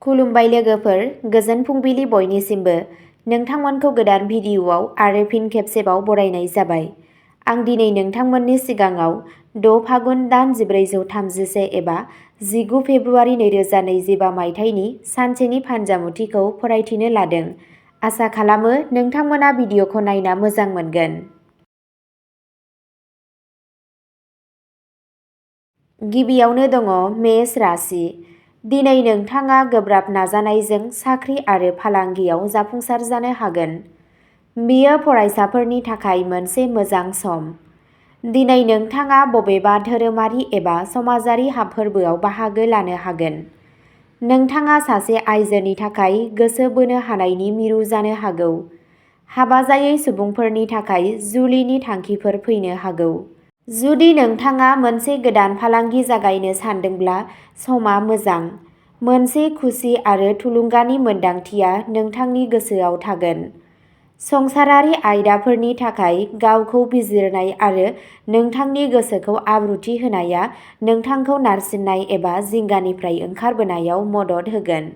खुलुमबाय लोगोफोर, गोजोन फुंबिलि बयनिसिमबो। नोंथांमोनखौ गोदान भिडिअ'आव आरो फिन खेबसेबाव बरायनाय जाबाय। आं दिनै नोंथांमोननि सिगाङाव 6 फागुन दान 1431 एबा 19 फेब्रुआरि 2025 मायथाइनि सानसेनि फान्जामुथिखौ फरायथिनो लादों। आसा खालामो नोंथांमोना भिडिअ'खौ नायना मोजां मोनगोन। गिबियावनो दङ मेष राशि। दिनै नोंथाङा गोब्राब नाजानायजों साख्रि आरो फालांगियाव जाफुंसार जानो हागोन। बेयो फरायसाफोरनि थाखाय मोनसे मोजां सम। दिनै नोंथाङा बबेबा धोरोमारि एबा समाजारि फोरबोआव बाहागो लानो हागोन। नोंथाङा सासे आइजोनि थाखाय गोसो बोनो हानायनि मिरु जानो हागौ। हाबा जायै सुबुंफोरनि थाखाय जुलिनि थांखिफोर फैनो हागौ। जुदि नोंथाङा मोनसे गोदान फालांगि जागायनो सानदोंब्ला समा मोजां। मोनसे खुसि आरो थुलुंगानि मोनदांथिया नोंथांनि गोसोआव थागोन। संसारारि आयदाफोरनि थाखाय गावखौ बिजिरनाय आरो नोंथांनि गोसोखौ आब्रुथि होनाया नोंथांखौ नारसिननाय एबा जिंगानिफ्राय ओंखारबोनायाव मदद होगोन।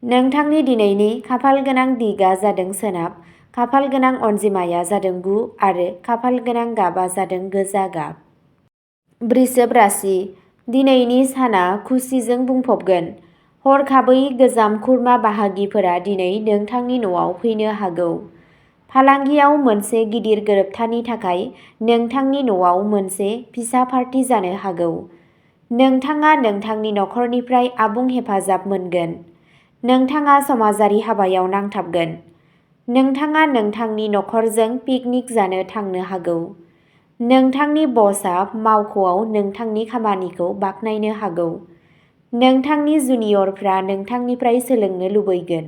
नोंथांनि दिनैनि खाफालगोनां दिगआ जादों सोनाब, खाफालगोनां अनजिमाया जादों 9 आरो खाफालगोनां गाबआ जादों गोजा गाब। वृषभ राशि। दिनैनि साना खुसिजों बुंफबगोन। हरखाबै गोजाम खुरमा बाहागिफोरा दिनै नोंथांनि न'आव फैनो हागौ। फालांगियाव मोनसे गिदिर गोरोबथानि थाखाय नोंथांनि न'आव मोनसे फिसा पार्टी जानो हागौ। नोंथाङा नोंथांनि नखरनिफ्राय आबुं हेफाजाब मोनगोन। नोंथाङा समाजारि हाबायाव नांथाबगोन। नोंथाङा नोंथांनि नखरजों पिकनिक जानो थांनो हागौ। नोंथांनि बसआ मावख'आव नोंथांनि खामानिखौ बाख्नायनो हागौ। नोंथांनि जुनियरफ्रा नोंथांनिफ्राय सोलोंनो लुबैगोन।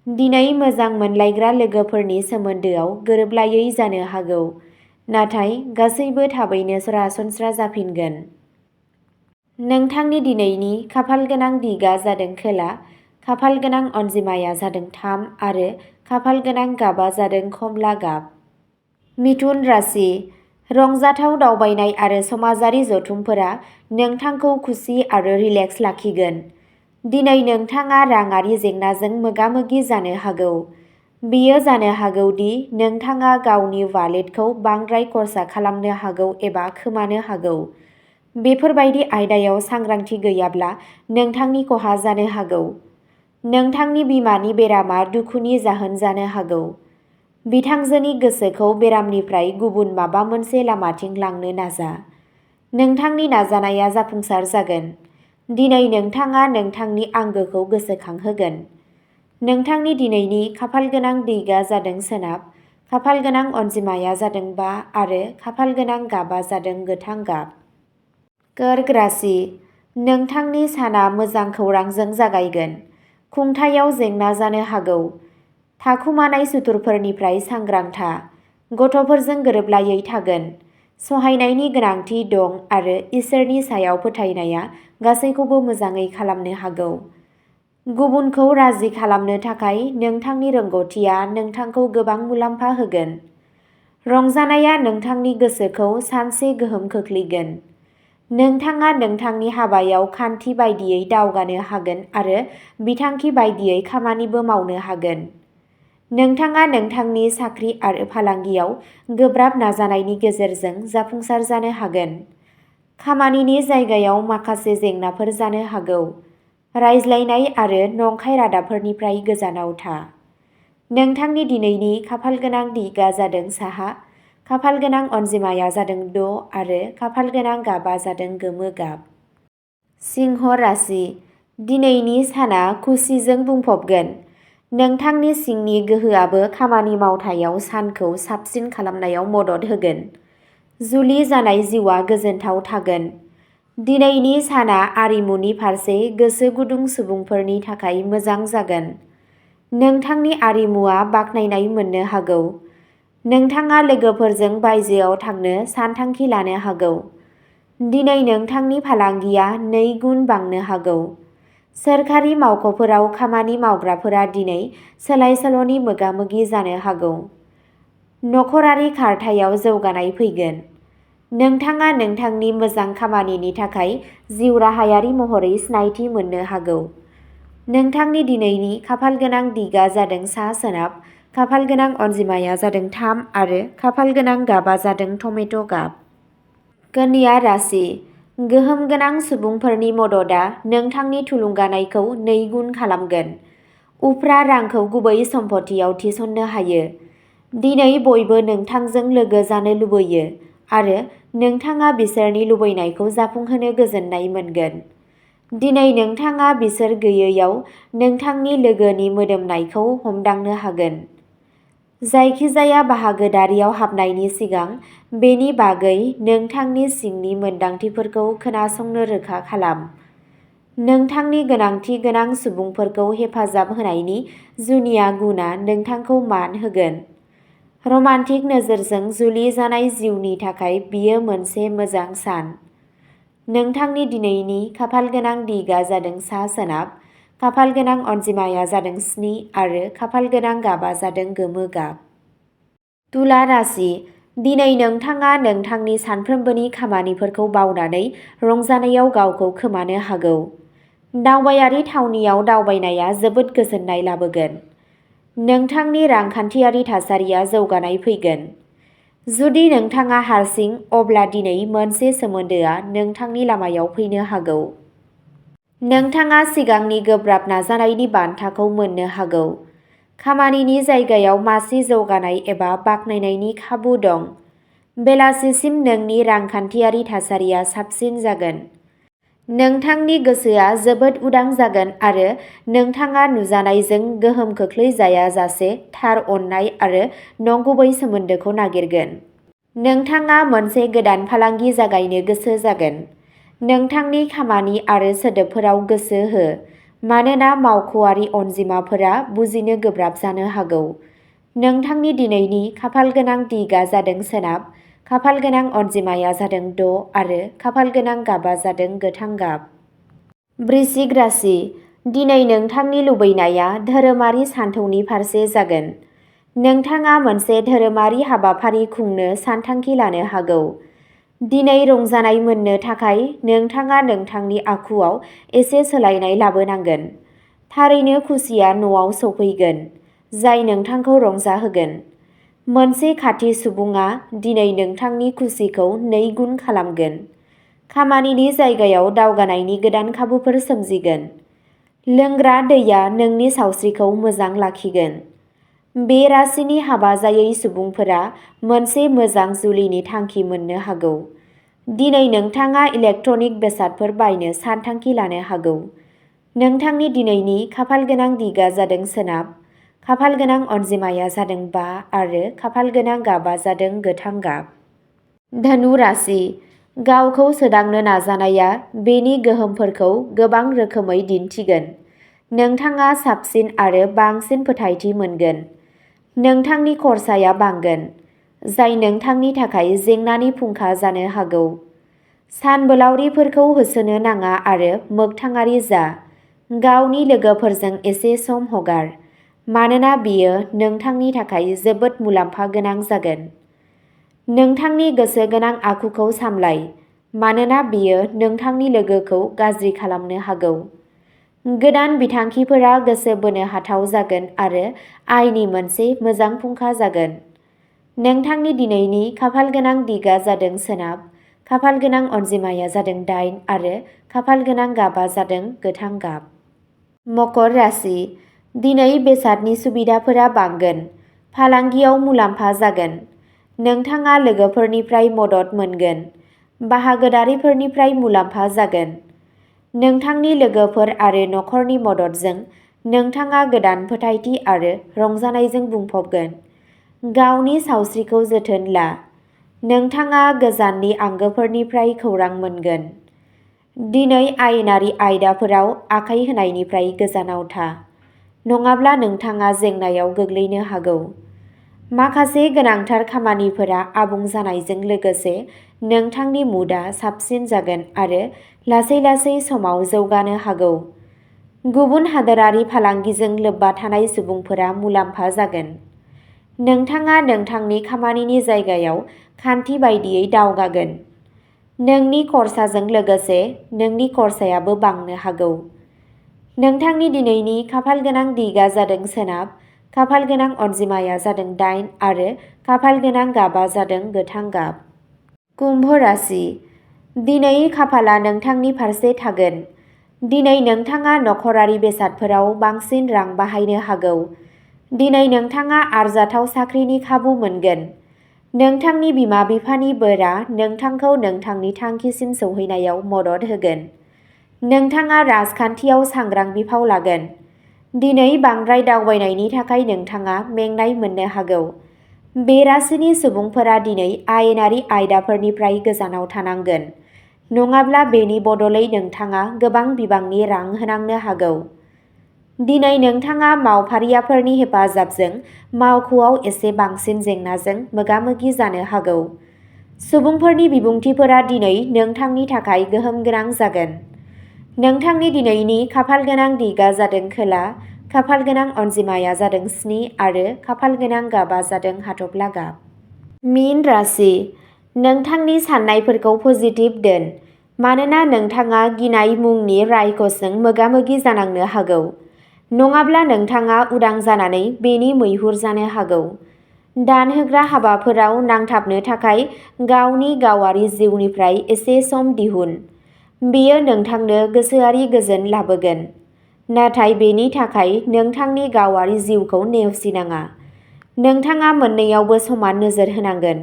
दिनै मोजां मोनलायग्रा लोगोफोरनि सोमोन्दोआव गोरोबलायै जानो हागौ, नाथाय गासैबो थाबैनो सरासनस्रा जाफिनगोन। नोंथांनि दिनैनि खाफालगोनां दिगआ जादों खोला, खाफालगोनां अनजिमाया जादों 3 आरो खाफालगोनां गाबआ जादों खमला गाब। मिथुन राशि। रंजाथाव दावबायनाय आरो समाजारि जथुमफोरा नोंथांखौ खुसि आरो रिलेक्स लाखिगोन। दिनै नोंथाङा राङारि जेंनाजों मोगा-मोगि जानो हागौ। बेयो जानो हागौ दि नोंथाङा गावनि वालेटखौ बांद्राय खर्सा खालामनो हागौ एबा खोमानो हागौ। बेफोरबायदि आयदायाव सांग्रांथि गैयाब्ला नोंथांनि खहा जानो हागौ। नोंथांनि बिमानि बेरामा दुखुनि जाहोन जानो हागौ। बिथांजोनि गोसोखौ बेरामनिफ्राय गुबुन माबा मोनसे लामाथिं लांनो नाजा। नोंथांनि नाजानाया जाफुंसार जागोन। दिनै नोंथाङा नोंथांनि आंगोखौ गोसोखांहोगोन। नोंथांनि दिनैनि खाफालगोनां दिगआ जादों सोनाब, खाफालगोनां अनजिमाया जादों 5 आरो खाफालगोनां गाबआ जादों गोथां गाब। कर्क राशि। नोंथांनि साना मोजां खौरांजों जागायगोन। खुंथायाव जेंना जानो हागौ। थाखुमानाय सुथुरफोरनिफ्राय सांग्रां था। गथ'फोरजों गोरोबलायै थागोन। सहायनायनि गोनांथि दं आरो इसोरनि सायाव फोथायनाया गासैखौबो मोजाङै खालामनो हागौ। गुबुनखौ राजि खालामनो थाखाय नोंथांनि रोंग'थिया नोंथांखौ गोबां मुलाम्फा होगोन। रंजानायआ नोंथांनि गोसोखौ सानसे गोहोम खोख्लैगोन। नोंथाङा नोंथांनि हाबायाव खान्थि बायदियै दावगानो हागोन आरो बिथांखि बायदियै खामानिबो मावनो हागोन। नोंथाङा नोंथांनि साख्रि आरो फालांगियाव गोब्राब नाजानायनि गेजेरजों जाफुंसार जानो हागोन। खामानिनि जायगायाव माखासे जेंनाफोर जानो हागौ। रायज्लायनाय आरो नंखाय रादाबफोरनिफ्राय गोजानाव था। नोंथांनि दिनैनि खाफालगोनां दिगआ जादों साहा, खाफालगोनां अनजिमाया जादों 6 आरो खाफालगोनां गाबआ जादों गोमो गाब। सिंह राशि। दिनैनि साना खुसिजों बुंफबगोन। नोंथांनि सिंनि गोहोआबो खामानि मावथायाव सानखौ साबसिन खालामनायाव मदद होगोन। जुलि जानाय जिउआ गोजोनथाव थागोन। दिनैनि साना आरिमुनि फारसे गोसो गुदुं सुबुंफोरनि थाखाय मोजां जागोन। नोंथांनि आरिमुआ बाख्नायनाय मोननो हागौ। नोंथाङा लोगोफोरजों बायजोआव थांनो सानथांखि लानो हागौ। दिनै नोंथांनि फालांगिया 2 गुन बांनो हागौ। सोरखारि मावख'फोराव खामानि मावग्राफोरा दिनै सोलाय-सोल'नि मोगा-मोगि जानो हागौ। नखरारि खारथायाव जौगानाय फैगोन। नोंथाङा नोंथांनि मोजां खामानिनि थाखाय जिउ राहायारि महरै सिनायथि मोननो हागौ। नोंथांनि दिनैनि खाफालगोनां दिगा जादों सा-सोनाब, खाफालगोनां अनजिमाया जादों 3 आरो खाफालगोनां गाबा जादों टमेट' गाब। कन्या राशि, गोहोम गोनां सुबुंफोरनि मददआ नोंथांनि थुलुंगानायखौ 2 गुन खालामगोन। उफ्रा रांखौ गुबै सम्पथियाव थिसननो हायो। दिनै बयबो नोंथांजों लोगो जानो लुबैयो आरो नोंथाङा बिसोरनि लुबैनायखौ जाफुंहोनो गोजोननाय मोनगोन। दिनै नोंथाङा बिसोर गैयैयाव नोंथांनि लोगोनि मोदोमनायखौ हमदांनो हागोन। जायखिजाया बाहागोदारियाव हाबनायनि सिगां बेनि बागै नोंथांनि सिंनि मोनदांथिफोरखौ खोनासंनो रोखा खालाम। नोंथांनि गोनांथि गोनां सुबुंफोरखौ हेफाजाब होनायनि जुनिया गुनआ नोंथांखौ मान होगोन। रमान्टिक नोजोरजों जुलि जानाय जिउनि थाखाय बियो मोनसे मोजां सान। नोंथांनि दिनैनि खाफालगोनां दिगा जादों सा-सोनाब, खाफालगोनां अनजिमाया जादों 7 आरो खाफालगोनां गाबा जादों गोमो गाब। तुला राशि, दिनै नोंथाङा नोंथांनि सानफ्रोमबोनि खामानिफोरखौ बावनानै रंजानायाव गावखौ खोमानो हागौ। दावबायारि थावनियाव दावबायनाया जोबोद गोजोननाय लाबोगोन। नोंथांनि रांखान्थियारि थासारिया जौगानाय फैगोन। जुदि नोंथाङा हारसिं, अब्ला दिनै मोनसे सोमोन्दोआ नोंथांनि लामायाव फैनो हागौ। नोंथाङा सिगांनि गोब्राब नाजानायनि बान्थाखौ मोननो हागौ। खामानिनि जायगायाव मासि जौगानाय एबा बाख्नायनायनि खाबु दं। बेलासिसिम नोंनि रांखान्थियारि थासारिया साबसिन जागोन। नोंथांनि गोसोआ जोबोद उदां जागोन आरो नोंथाङा नुजानायजों गोहोम खोख्लैजायाजासे थार अननाय आरो नंगुबै सोमोन्दोखौ नागिरगोन। नोंथाङा मोनसे गोदान फालांगि जागायनो गोसो जागोन। नोंथांनि खामानि आरो सोदोबफोराव गोसो हो, मानोना मावख'आरि अनजिमाफोरा बुजिनो गोब्राब जानो हागौ। नोंथांनि दिनैनि खाफालगोनां दिगा जादों सोनाब, खाफालगोनां अनजिमाया जादों 6 आरो खाफालगोनां गाबा जादों गोथां गाब। वृश्चिक राशि, दिनै नोंथांनि लुबैनाया धोरोमारि सानथौनि फारसे जागोन। नोंथाङा मोनसे धोरोमारि हाबाफारि खुंनो सानथांखि लानो हागौ। दिनै रंजानाय मोननो थाखाय नोंथाङा नोंथांनि आखुआव एसे सोलायनाय लाबोनांगोन। थारैनो खुसिया न'आव सौफैगोन, जाय नोंथांखौ रंजाहोगोन। मोनसे खाथि सुबुङा दिनै नोंथांनि खुसिखौ 2 गुन खालामगोन। खामानिनि जायगायाव दावगानायनि गोदान खाबुफोर सोमजिगोन। लोंग्रा दैया नोंनि सावस्रिखौ मोजां लाखिगोन। बे राशिनि हाबा जायै सुबुंफोरा मोनसे मोजां जुलिनि थांखि मोननो हागौ। दिनै नोंथाङा इलेक्ट्रनिक बेसादफोर बायनो सानथांखि लानो हागौ। नोंथांनि दिनैनि खाफालगोनां दिगा जादों सोनाब, खाफालगोनां अनजिमाया जादों 5 आरो खाफालगोनां गाबा जादों गोथां गाब। धनु राशि, गावखौ सोदांनो नाजानाया बेनि गोहोमफोरखौ गोबां रोखोमै दिन्थिगोन। नोंथाङा साबसिन आरो बांसिन फोथायथि मोनगोन। नोंथांनि खरसाया बांगोन, जाय नोंथांनि थाखाय जेंनानि फुंखा जानो हागौ। सानबोलावरिफोरखौ होसोनो नाङा आरो मोगथाङारि जा। गावनि लोगोफोरजों एसे सम हगार, मानोना बेयो नोंथांनि थाखाय जोबोद मुलाम्फा गोनां जागोन। नोंथांनि गोसो गोनां आखुखौ सामलाय, मानोना बेयो नोंथांनि लोगोखौ गाज्रि खालामनो हागौ। गोदान बिथांखिफोरा गोसो बोनो हाथाव जागोन आरो आयनि मोनसे मोजां फुंखा जागोन। नोंथांनि दिनैनि खाफालगोनां दिगा जादों सोनाब, खाफालगोनां अनजिमाया जादों 8 आरो खाफालगोनां गाबा जादों गोथां गाब। मकर राशि, दिनै बेसादनि सुबिदाफोरा बांगोन। फालांगियाव मुलाम्फा जागोन। नोंथाङा लोगोफोरनिफ्राय मदद मोनगोन। बाहागोदारिफोरनिफ्राय मुलाम्फा जागोन। नोंथांनि लोगोफोर आरो नखरनि मददजों नोंथाङा गोदान फोथायथि आरो रंजानायजों बुंफबगोन। गावनि सावस्रिखौ जोथोन ला। नोंथाङा गोजाननि आंगोफोरनिफ्राय खौरां मोनगोन। दिनै आयेनारि आयदाफोराव आखाय होनायनिफ्राय गोजानाव था, नङाब्ला नोंथाङा जेंनायाव गोग्लैनो हागौ। माखासे गोनांथार खामानिफोरा आबुं जानायजों लोगोसे नोंथांनि मुडआ साबसिन जागोन आरो लासै-लासै समाव जौगानो हागौ। गुबुन हादोरारि फालांगिजों लोब्बा थानाय सुबुंफोरा मुलाम्फा जागोन। नोंथाङा नोंथांनि खामानिनि जायगायाव खान्थि बायदियै दावगागोन। नोंनि खरसाजों लोगोसे नोंनि खरसायाबो बांनो हागौ। नोंथांनि दिनैनि खाफाल गोनां दिगा जादों सोनाब, खाफाल गोनां अनजिमाया जादों 8 आरो खाफाल गोनां गाबा जादों गोथां गाब। कुम्भ राशि। दिनै खाफाला नोंथांनि फारसे थागोन। दिनै नोंथाङा नखरारि बेसादफोराव बांसिन रां बाहायनो हागौ। दिनै नोंथाङा आरजाथाव साख्रिनि खाबु मोनगोन। नोंथांनि बिमा-बिफानि बोरा नोंथांखौ नोंथांनि थांखिसिम सौहैनायाव मदद होगोन। नोंथाङा राजखान्थियाव सांग्रां बिफाव लागोन। दिनै बांद्राय दावबायनायनि थाखाय नोंथाङा मेंनाय मोननो हागौ। बे राशिनि सुबुंफोरा दिनै आयेनारि आयदाफोरनिफ्राय गोजानाव थानांगोन। नङाब्ला बेनि बदलै नोंथाङा गोबां बिबांनि रां होनांनो हागौ। दिनै नोंथाङा मावफारियाफोरनि हेफाजाबजों मावख'आव एसे बांसिन जेंनाजों मोगा-मोगि जानो हागौ। सुबुंफोरनि बिबुंथिफोरा दिनै नोंथांनि थाखाय गोहोम गोनां जागोन। नोंथांनि दिनैनि खाफाल गोनां दिगा जादों खोला, खाफाल गोनां अनजिमाया जादों 7 आरो खाफाल गोनां गाबा जादों हाथफ्ला गाब। मीन राशि। नोंथांनि साननायफोरखौ पजिटिभ दोन, मानोना नोंथाङा गिनाय मुंनि रायखसजों मोगा-मोगि जानांनो हागौ। नङाब्ला नोंथाङा उदां जानानै बेनि मैहुर जानो हागौ। दान होग्रा हाबाफोराव नांथाबनो थाखाय गावनि गावारि जिउनिफ्राय एसे सम दिहुन। बेयो नोंथांनो गोसोआरि गोजोन लाबोगोन। नाथाय बेनि थाखाय नोंथांनि गावारि जिउखौ नेवसिनाङा। नोंथाङा मोन्नैयावबो समान नोजोर होनांगोन।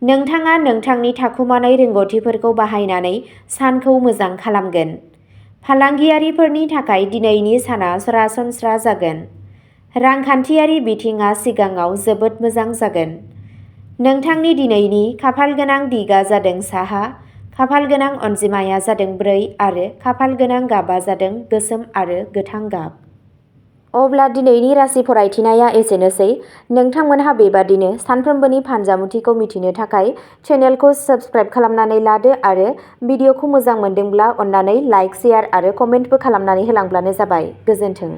नोंथाङा नोंथांनि थाखुमानाय रोंग'थिफोरखौ बाहायनानै सानखौ मोजां खालामगोन। फालांगियारिफोरनि थाखाय दिनैनि साना सरासनस्रा जागोन। रांखान्थियारि बिथिङा सिगाङाव जोबोद मोजां जागोन। नोंथांनि दिनैनि खाफाल गोनां दिगा जादों साहा, खाफाल गोनां अनजिमाया जादों 4 आरो खाफाल गोनां गाबा जादों गोसोम आरो गोथां गाब। अब्ला दिनैनि राशि फरायथिनाया एसेनोसै। नोंथांमोनहा बेबादिनो सानफ्रोमबोनि फानजामुथिखौ मिथिनो थाखाय चेनेलखौ साबस्क्राइब खालामनानै लादो आरो भिडिअखौ मोजां मोनदोंब्ला अन्नानै लाइक, शेयार आरो कमेन्टबो खालामनानै होलांब्लानो जाबाय। गोजोन्थों।